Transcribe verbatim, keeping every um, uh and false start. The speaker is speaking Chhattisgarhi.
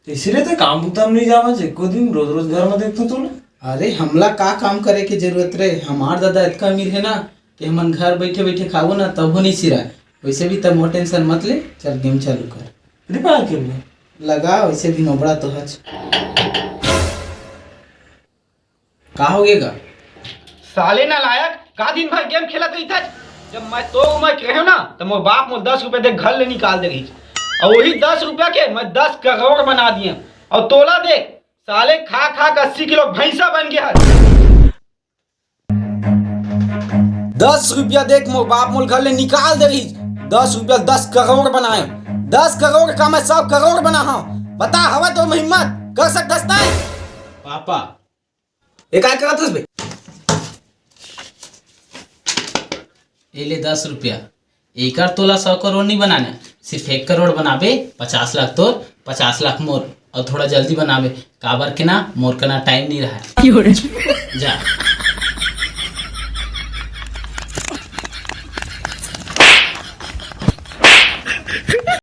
तइसे रे, ते काम बुता म नइ जावस, एको दिन रोज रोज घर म देखथंव तोला। अरे, हमला का काम करे के जरूरत रे? हमार दादा अतका अमीर हे ना कि हमन घर बइठे बइठे खाबो ना, तभो नइ सिराय। वइसे भी त मोर टेंशन मत ले, चल गेम चालू कर। अरे, पा के ले। लगा, वइसे भी नोबड़ा तो हच। का हो गे गा? साले नालायक, का दिन भर गेम खेलत रहिथस? जब मैं तो उमर के रहेंव ना, त मोर बाप मोर दस रुपया दे घर ले निकाल दे रहिस, अउ वही दस रुपया के मैं दस करोड़ बना दिएंव। अउ तोला देख, साले खा खा के अस्सी किलो भैंसा बन गे हस। दस रुपया देख मोर बाप मोर घर ले निकाल दे रहिस, दस रुपया दस करोड़ बनाएंव। दस करोड़ का मैं सौ करोड़ बनाहूं। बता, हवय तोर म हिम्मत, कर सकथस तैं? पापा, ए, काय करत हस बे? ए ले दस रुपया। एकर तोला सौ करोड़ नइ बनाना, सिर्फ एक करोड़ बनाबे, पचास लाख तोर, पचास लाख मोर, अउ थोड़ा जल्दी बनाबे, काबर के ना मोर कना टाइम नइ रहय। जा।